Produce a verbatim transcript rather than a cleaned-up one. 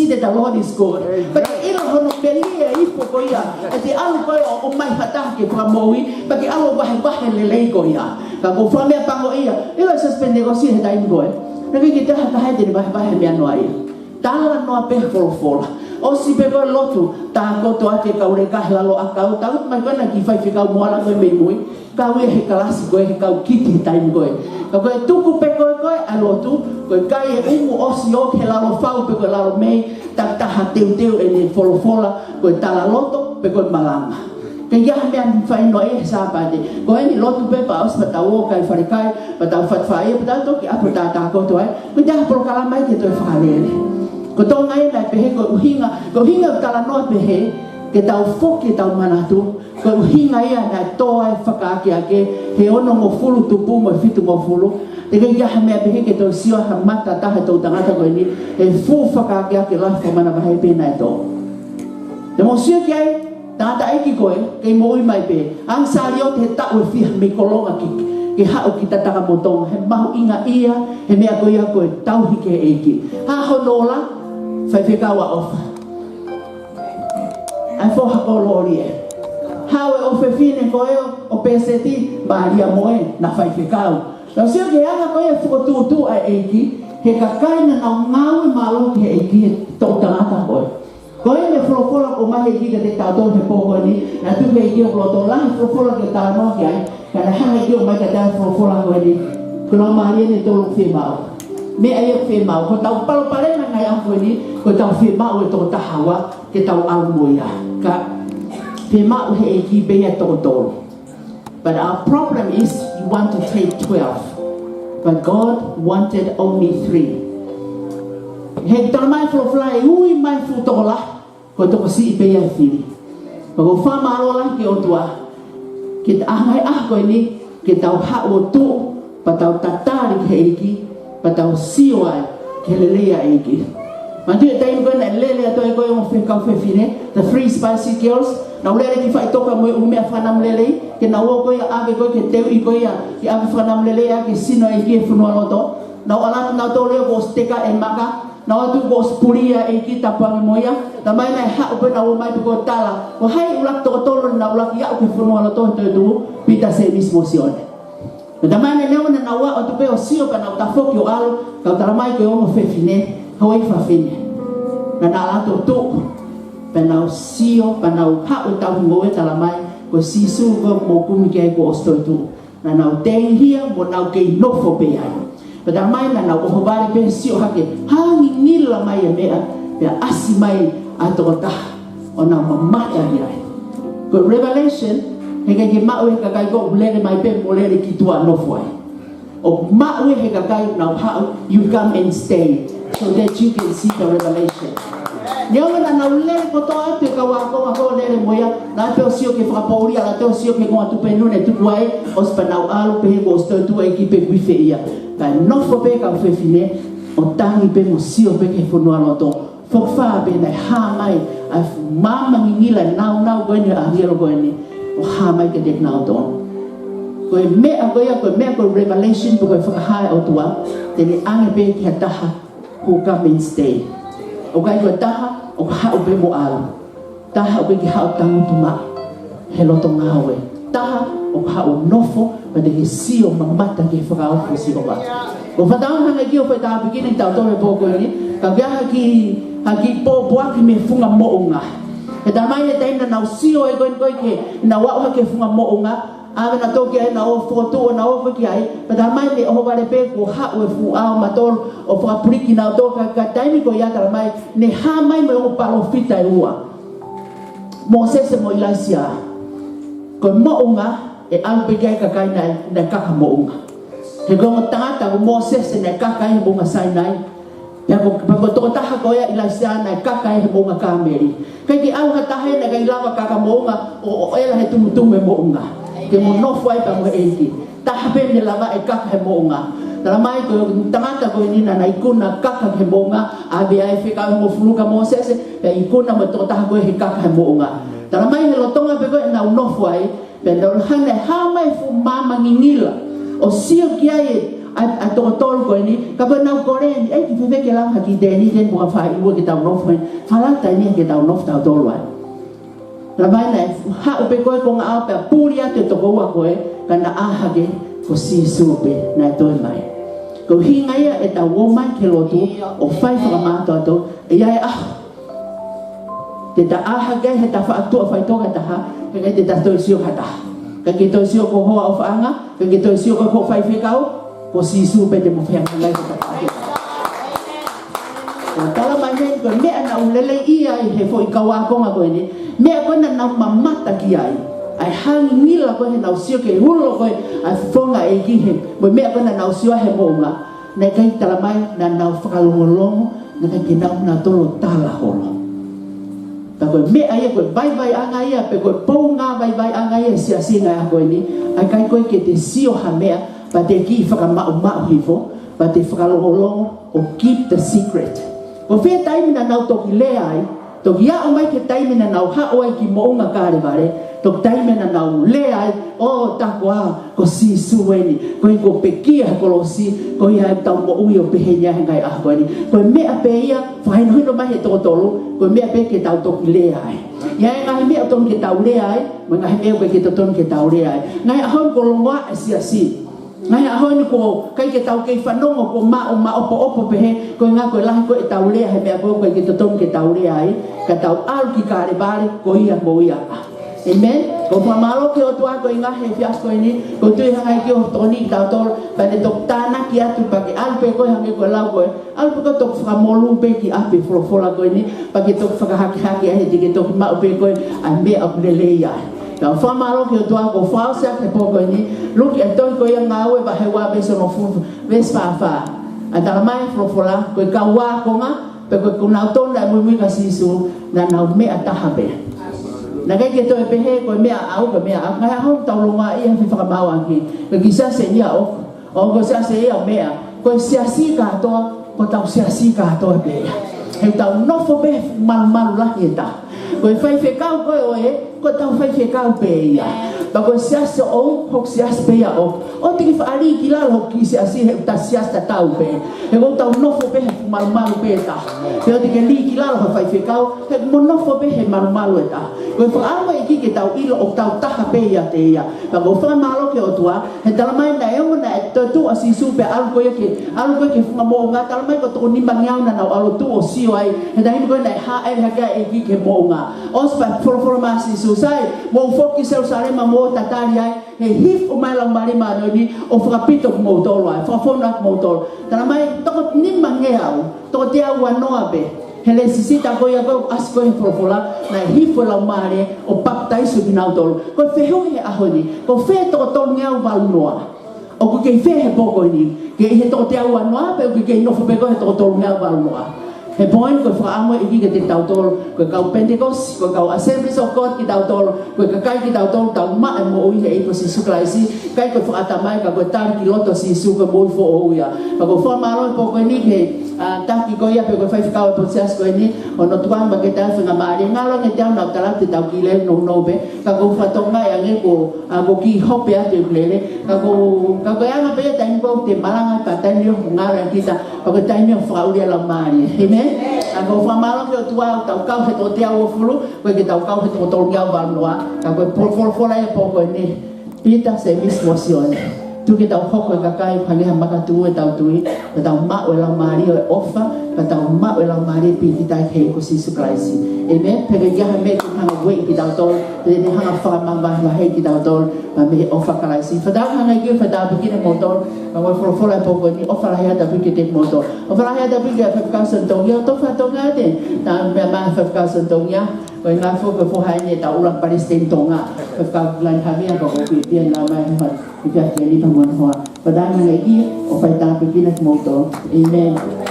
that the Lord is good. Pea ke ʻilo hono melie ifo ko ia ʻete ʻalu ko ē ʻo ʻomai ha taha ke fakamoʻui, pea ke ʻalu ʻo vahevahe lelei ko ia. Ka ko e fakameʻapango ia, ʻilo e Siasi Penitekosi he taimi ko ē, naʻe ʻikai ke toe ʻi ai ha taha ia te ne vahevahe meʻa noa ia. Talanoa pē folofola. ʻOsi pē ko e lotu, tākoto ake kau leka he lalo ʻakau, tākoto mai ko ena ki faifekau Moala ko ē mei mui, kau ia he kalasi ko ē he kau kiti he taimi ko ē. Ka ko e tuku pē ko ē ko ē ʻa e lotu, ko e kai e ʻumu ʻosi ō ki he lalo fau pe ko e lalo mei, takitaha teuteu ʻene folofola, ko e talaloto pe ko e malanga. Ka ʻi ai ha meʻa naʻe fai noa ia he Sāpate. Ko eni lotu pē pea ʻosi pea tau ō kai falekai, pea tau fatu fai, pea tau toki ʻalu pea tau tākoto ai. Ko e taha polokalama ia ke toe fakalele. Ko Tonga ia naʻe pehē ko e ʻuhinga, ko e ʻuhinga ʻo e talanoa pehē, ke tau foki ʻetau manatu, ko e ʻuhinga ia naʻe tō ai e fakaakeake he onongofulu tupu mo e fitungofulu. Teʻeki ai ha meʻa pehē ke toe sio ha mata taha ʻi he toʻutangata ko eni, he fuʻu fakaakeake lahi fakamanavahē pē naʻe tō. Te mou sio ki ai, tangataʻeiki ko ē, kei moʻui mai pē, ʻa e saliote he taʻu ʻe fiha mei Kolonga ki, ke haʻu ki Tataka mo Tonga, he mahuʻinga ia, he meʻa ko ia ko e tauhi ki he ʻEiki. Hā hono ola? Faifekau ʻa ʻOfa. ʻA e foha ko Loli ē. Haʻu e ʻofefine ko ē ʻo Pēseti, Malia Moe, naʻa faifekau. Naʻa sio ki he anga ko ē e fokotuʻutuʻu ʻa e ʻEiki, he kakai naʻa nau ngāue mālohi ki he ʻEiki he toʻutangata ko ē. Ko e meʻa folofola ko ē ʻomai he ʻEiki kiate kitautolu he pō ko eni, naʻe tuku ʻe he ʻEiki ʻo loto lahi folofola ke talanoa ki ai, ka naʻe hanga ʻe he ʻEiki ʻo ʻomai kiate au e folofola ko eni, ko e lau mālie eni e tolu fiemaʻu. Meʻa ia fiemaʻu, ko ʻetau palopalema he ngaahi ʻaho ko eni, ko ʻetau fiemaʻu e toko taha ua, ke tau ʻalu mo ia. Ka fiemaʻu he ʻEiki pē ia e toko tolu. But our problem is you want to take twelve. But God wanted only three. He talamai e folofola ʻe ui mai e fuʻu tokolahi, ko e tokosiʻi pē ia ʻe fili. Pea ʻoku ou fakamālō lahi ki he ʻOtua, ke ta anga e ʻaho ko eni, ke tau haʻu ʻo tuʻu, pea tau tatali ki he ʻEiki, pea tau sio ai ki he lelei ʻa e ʻEiki. Manatuʻi e taimi ko ē naʻe lele atu ai ko ē e ongo fefine, the three Spice Girls, nau lele ki faʻitoka mo e ʻū meʻa fakanamu lelei, ke nau ō ko ē ʻo ʻave ko ē ki he teuʻi ko ē ia, ke ʻave fakanamu lelei ʻa e sino ʻo e ʻEiki he fonualoto. Nau ʻalu atu nautolu ia kuo ʻosi teka e maka, nau ʻalu atu kuo ʻosi puli ʻa e ʻEiki, tapu ange mo ia. Talamai naʻe haʻu pē, nau ō mai pē ko e tala, ko hai ʻuluaki toko tolu naʻa nau ʻuluaki aʻu ki he fonualoto he toetuʻu? Pita, Sēmisi mo Sione. Pea talamai naʻe ʻikai ke nau aʻu atu pē ʻo sio, pea nau tafoki ʻo ʻalu, ka ʻoku talamai ko e ongo fefine, Hawaiʻi fefine, naʻa nau ʻalu atu ʻo tuʻu, pea nau sio, pea nau haʻu ʻo tauhi ngoue, talamai ko Sīsū ko ē ʻoku mou kumi ki ai kuo ʻosi toetuʻu. Naʻa nau teihia mo nau kei nofo pē ai. Pea talamai naʻa nau ʻohovale pē, sio hake, hā e ngingila mai e meʻa, pea ʻasi mai ʻa e tokotaha ʻo nau mamata ki ai. Ko e revelation, heʻikai ke maʻu ʻe he kakai ko ē ʻoku lele mai pē mo lele ki tuʻa ʻo nofo ai. ʻOku maʻu ia ʻe he kakai ʻoku nau haʻu, you come and stay, so that you can see the revelation. Neongo naʻa nau lele kotoa atu e kau ākonga ko ē ʻo lele mo ia, naʻe pē ʻo sio ki he fakapoʻuli, ʻalu atu ʻo sio ki he konga tupe nune tuku ai, ʻosi pea nau ʻalu pē he kuo ʻosi toetuʻu e ʻEiki pe ʻoku ʻi fē ia. Kae nofo pē e kau fefine ʻo tangi pē mo sio pē ki he fonualoto. Fokifā pē naʻe hā mai ʻa e fuʻu maama ngingila, nāunau ko eni ʻa e ʻāngelo ko eni, ʻo hā mai kiate kinautolu. Ko e meʻa ko ia, ko e meʻa ko e revelation, pe ko e fakahā ʻa e ʻOtua, te ne ʻange pē ki ha taha who come and stay. ʻOku ʻikai ko e taha ʻoku haʻu pē mo ʻalu. Taha ʻoku ʻikai ke haʻu ʻo tangutu maʻu he loto ngāue. Taha ʻoku haʻu ʻo nofo, pea te ke sio, mamata ki he fakaofo ʻa Sihova. Ko e fakatātā hangē ko e fakatātā pē eni ʻa kitautolu he pō ko eni, ka ʻoku ʻi ai ha kiʻi, ha kiʻi pōpoaki mei he funga moʻunga. He talamai he taimi naʻa nau sio ai ko eni ko ē ke nau aʻu hake ki he funga moʻunga, ʻave nautolu ki ai, nau fokotuʻu, nau ō ki ai, pea talamai naʻe ʻohovale pē kuo haʻu e fuʻu ʻao matolu ʻo fakapuliki nautolu, ka, ka taimi ko ia talamai naʻe hā mai mo e ongo palōfita ʻe ua, Mōsese mo ʻIlaisiā. Ko e moʻunga ʻe ʻalu pē ki ai e kakai naʻe, naʻe kaka moʻunga. He ko e ongo tangata ko Mōsese naʻe kaka ai he moʻunga Sainai. Pea ko, pea ko e tokotaha ko ia ʻIlaisiā naʻe kaka ai he moʻunga Kāmeli. ʻIkai ke ʻalu ha taha ia naʻe ʻikai lava kaka moʻunga ʻo, ʻo ʻela he tumutumu e moʻunga ke mo nofo ai pea mo e ʻEiki. Taha pē naʻe lava ʻo kaka he moʻunga. Talamai ko e tangata ko eni naʻa na ikuna kaka he moʻunga, ʻave ai e fekau ʻe hongofulu kia Mōsese, pea ikuna mo e tokotaha ko ē he kaka he moʻunga. Talamai he lolotonga pē ko ē ʻenau nofo ai, pea naʻe hanga ʻe hā mai e fuʻu maama ngingila ʻo sio ki ai e ʻa, ʻa e toko tolu ko eni, ka ko ʻenau kole eni, ʻEiki, fēfē ke lava ha kiʻi tēniti eni mo ha faʻahi ua ke tau nofo ai. Fakalata eni ke tau nofo tautolu ai. Lava mai naʻe haʻu pē ko ē konga ʻao pea puli atu e toko ua ko ē, ka naʻe ʻā hake ko Sīsū pē naʻe toe mai. Ko e ʻuhinga ia ʻetau ō mai ki he lotu ʻo fai fakamātoato, ʻe ʻi ai e ʻaho te ta ʻā hake ai he tafaʻaki tuʻa faitoʻo ha taha, he ʻikai te ta toe sio ki ha taha. ʻIkai ke toe sio ki ho hoa ʻofaʻanga, ʻikai ke toe sio ki ho faifekau, ko Sīsū pē te mo fehangahangai he tafaʻaki. Ko e tala mai heni ko e meʻa naʻe lelei ai he foʻi kau ākonga ko eni, meʻa ko ē naʻa nau mamata ki ai, ʻa e hangingila ko ē heʻenau sio ki he ulo ko ē ʻa e fofonga ʻo e ʻEiki he, mo e meʻa ko ē naʻa nau sio ai he moʻunga, naʻe ʻikai tala mai naʻa nau fakalongolongo, naʻe ʻikai ke nau nautolu tala holo. Ka ko e meʻa ia, ko e vaivaiʻanga ia, pe ko e pounga vaivaiʻanga ia ʻo e siasi he ngaahi ʻaho ko eni, ʻa e ʻikai ko ē ke te sio ha meʻa, pea te kiʻi fakamaʻumaʻu hifo, pea te fakalongolongo ʻo keep the secret. Ko e fē taimi naʻa nau toki lea ai, toki aʻu mai ki he taimi naʻa nau haʻu ai ki moʻunga Kalevale, toki taimi naʻa nau lea ai, ʻo taku ā, ko Sīsū eni, ko ia kuo pekia he kolosi, ko ia ʻoku tau moʻui ʻo pehē ni he ngaahi ʻaho ko eni. Ko e meʻa pē ia, fakahinohino mai he toko tolu, ko e meʻa pē ke tau toki lea ai. ʻI ai e ngaahi meʻa ʻoku totonu ke tau lea ai, mo e ngaahi meʻa ʻoku ʻikai ke totonu ke tau lea ai. Ngaahi ʻaho ni kuo longoaʻa e siasi. Ngaahi ʻaho ni kuo ʻikai ke tau kei fanongo, kuo maʻu maʻopoʻopo pehē, ko e ʻuhinga ko e lahi ko ē ʻetau lea he meʻa ko ē ʻoku ʻikai ke totonu ke tau lea ai, ka tau ʻalu ki Kalevale, ko ia mo ia. ʻĒmeni. ʻOku ou fakamālō ki he ʻOtua koeʻuhi he efiafi ko eni, ʻoku ou tui hangē ʻoku tokoni kiate kitautolu, pea ne toki tānaki atu pea ke ʻalu pē ko ē hangē ko e lau ko ē, ʻalu pē ko ē toki fakamolū pē ki ʻapi e folofola ko eni, pea ke toki fakahakihaki ai he te ke toki maʻu pē ko ē ʻa e meʻa ʻoku lelei ai. Ka ʻoku ou fakamālō ki he ʻOtua, ʻoku ou fakaʻosi ʻaki he pō ko eni, Luke, ʻa e tohi ko ia Ngāue vahe ua veesi hongofulu, veesi fā fā. ʻA e tala mai e folofola, ko e kau ākonga, pe ko kinautolu naʻe muimui kia Sīsū, naʻa nau meʻa taha pē. Naʻe ʻikai ke toe pehē ko e meʻa ʻaʻau, ko e meʻa ʻaʻaku. Ngaahi ʻaho ni tau longoaʻa ia he fakamaauʻanga. Ko e kiʻi siasi ia ʻoku, ʻoku ko e siasi ia ʻoku meʻa. Ko e siasi kātoa, ko hotau siasi kātoa pē ia. He tau nofo pē he malumalu lahi ʻe taha. Ko e faifekau ko ē ʻo ē, ko hotau faifekau pē ia. Pea ko e siasi ʻoʻou, ko hoku siasi pē ia ʻoʻoku. ʻOua te ke faʻa lī ki lalo hoku kiʻi siasi he ʻoku ta siasi tatau pē. He ʻoku tau nofo pē he malumalu pē ʻe taha. Pea ʻoua te ke lī ki lalo ha faifekau, he ʻoku mo nofo pē he malumalu ʻe taha. Ko e fakaʻamu ʻa e ʻEiki ke tau ʻilo ʻoku tau taha pē ʻiate ia. Pea ʻoku ou fakamālō ki he ʻOtua, he tala mai naʻe ongo naʻe toetuʻu ʻa Sīsū pea ʻalu ko ia ki, ʻalu ko ia ki he funga moʻunga, tala mai ko e toko nimangeau naʻa nau ʻalu atu ʻo sio ai, he taimi ko ē naʻe hāʻele hake ai e ʻEiki ki he moʻunga. ʻOsi pea folofola mai ʻa Sīsū, sai, mou foki ki Selusalema mo tatali ai, he hifo mai e Laumālie Māʻoniʻoni ʻo fakapito kimoutolu ai, fakafonu ʻa kimoutolu. Tala mai, toko nimangeau, toko teau ua noa pē. He lēsisita ko ia ko ē ʻoku ʻasi ko ē he folofola, naʻe hifo e Laumālie ʻo papitaiso kinautolu. Ko e fehuʻi he ʻaho ni, ko fē toko tolungeau valu noa? ʻOku kei fē he pō ko eni? Kei he toko teau ua noa, pe ʻoku kei nofo pē ko ē he toko tolungeau valu noa? He pō ni ko e fakaʻamu ʻa e ʻEiki kiate kitautolu, ko e kau Pentecost, ko e kau Assemblies of God kitautolu, ko e kakai kitautolu, tau maʻu e moʻui he ʻEiki ko Sīsū Kalaisi, ʻikai ko e fakaʻatamai ka ko e tali ki loto ʻo Sīsū ko e moʻui foʻou ia. Pea ʻoku ou fakamālō he pō ko eni ki he, ʻa, taki ko ia pe ko e faifekau e potu siasi ko eni, hono tukuange mai ke tau fenga mālie, ngalo nge te au nau tala te tau kiʻi lele nounou pē, ka ʻoku ou fakatokangaʻi ange ko, ʻa, ʻoku kiʻi hope atu e lele, ka ko, ka ko e anga pē ia taimi ko ē te malanga ka taimi ʻoku ngalo ai kita, ka ko e taimi ʻoku fakaʻuli ai e Laumālie. ʻĒmeni. Ka ʻoku ou fakamālō ki he ʻOtua ʻoku tau kau he toko teau hongofulu, ʻoku ʻikai ke tau kau he toko tolungeau valu noa, ka ko e folofola ia he pō ko eni. Pita, Sēmisi mo Sione. Tuku ke tau hoko ko e kakai ʻoku hangē ha makatuʻu ʻetau tui, ka tau maʻu e Laumālie ʻo e ʻofa, ka tau maʻu e Laumālie pīkitai ki he ʻEiki ko Sīsū Kalaisi. ʻĒmeni. Pea ʻikai ha meʻa te ne hanga ʻo ueʻi kitautolu, pe te ne hanga ʻo fakamavahevaheʻi kitautolu, pea mei he ʻofa ʻa Kalaisi. Fakatauange ke fakatāpuekina kimoutolu, ka ko e folofola he pō ko eni, ʻofa lahi atu pē kiate kimoutolu. ʻOfa lahi atu pē ki he Faifekau Sione Tongia, ʻo tofa Tongia te, tā meʻa mai Faifekau Sione Tongia, ko e ngaahi foʻi ko e foha eni ʻetau ʻuluaki Palesiteni Tonga, Faifekau Glenn Havia, pea ʻoku ou pīpia na mai he hon, pīpia ke lipa mo e hoa. Pea tā ngaahi ʻEiki, ʻofa ʻi tāpuekina kimoutolu. ʻĒmeni.